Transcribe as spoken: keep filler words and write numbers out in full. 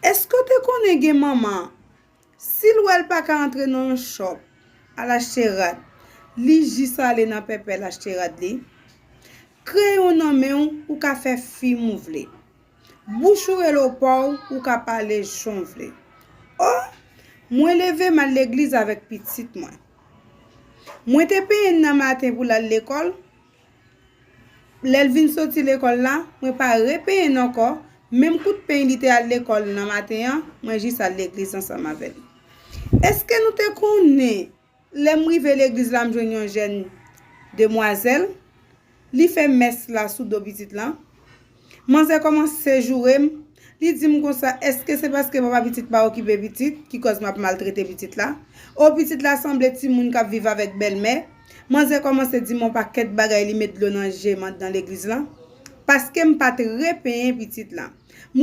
Èske w te konnen gen manman, si l wè l pa ka antre nan yon shop al achte rad, li jis ale nan pèpè l achte rad li? Kreyon nan men w, ou ka fè fim ou vle. Bouch ou rele w pa w, ou ka pale jan w vle. O, mwen leve m al legliz avèk pitit mwen. Mwen te penyen l nan maten pou l al lekòl. Lè l vin soti lekòl la, mwen pa repenyen l ankò. Menm kout peny li te al lekòl nan maten an, mwen jis al legliz ansanm avè l. Èske nou te konnen, lè m rive legliz la, m jwenn yon jèn demwazèl, li fè mès la sou do pitit lan. Manzè kòmanse joure m. Li di m konsa, èske se paske papa pitit pa okipe pitit ki kòz m ap maltrete pitit la? O, pitit la sanble timoun k ap viv avèk bèlmè. Manzè kòmanse di m yon pakèt bagay, li met dlo nan je m anndan legliz lan. Paske m pa t repenyen pitit la. M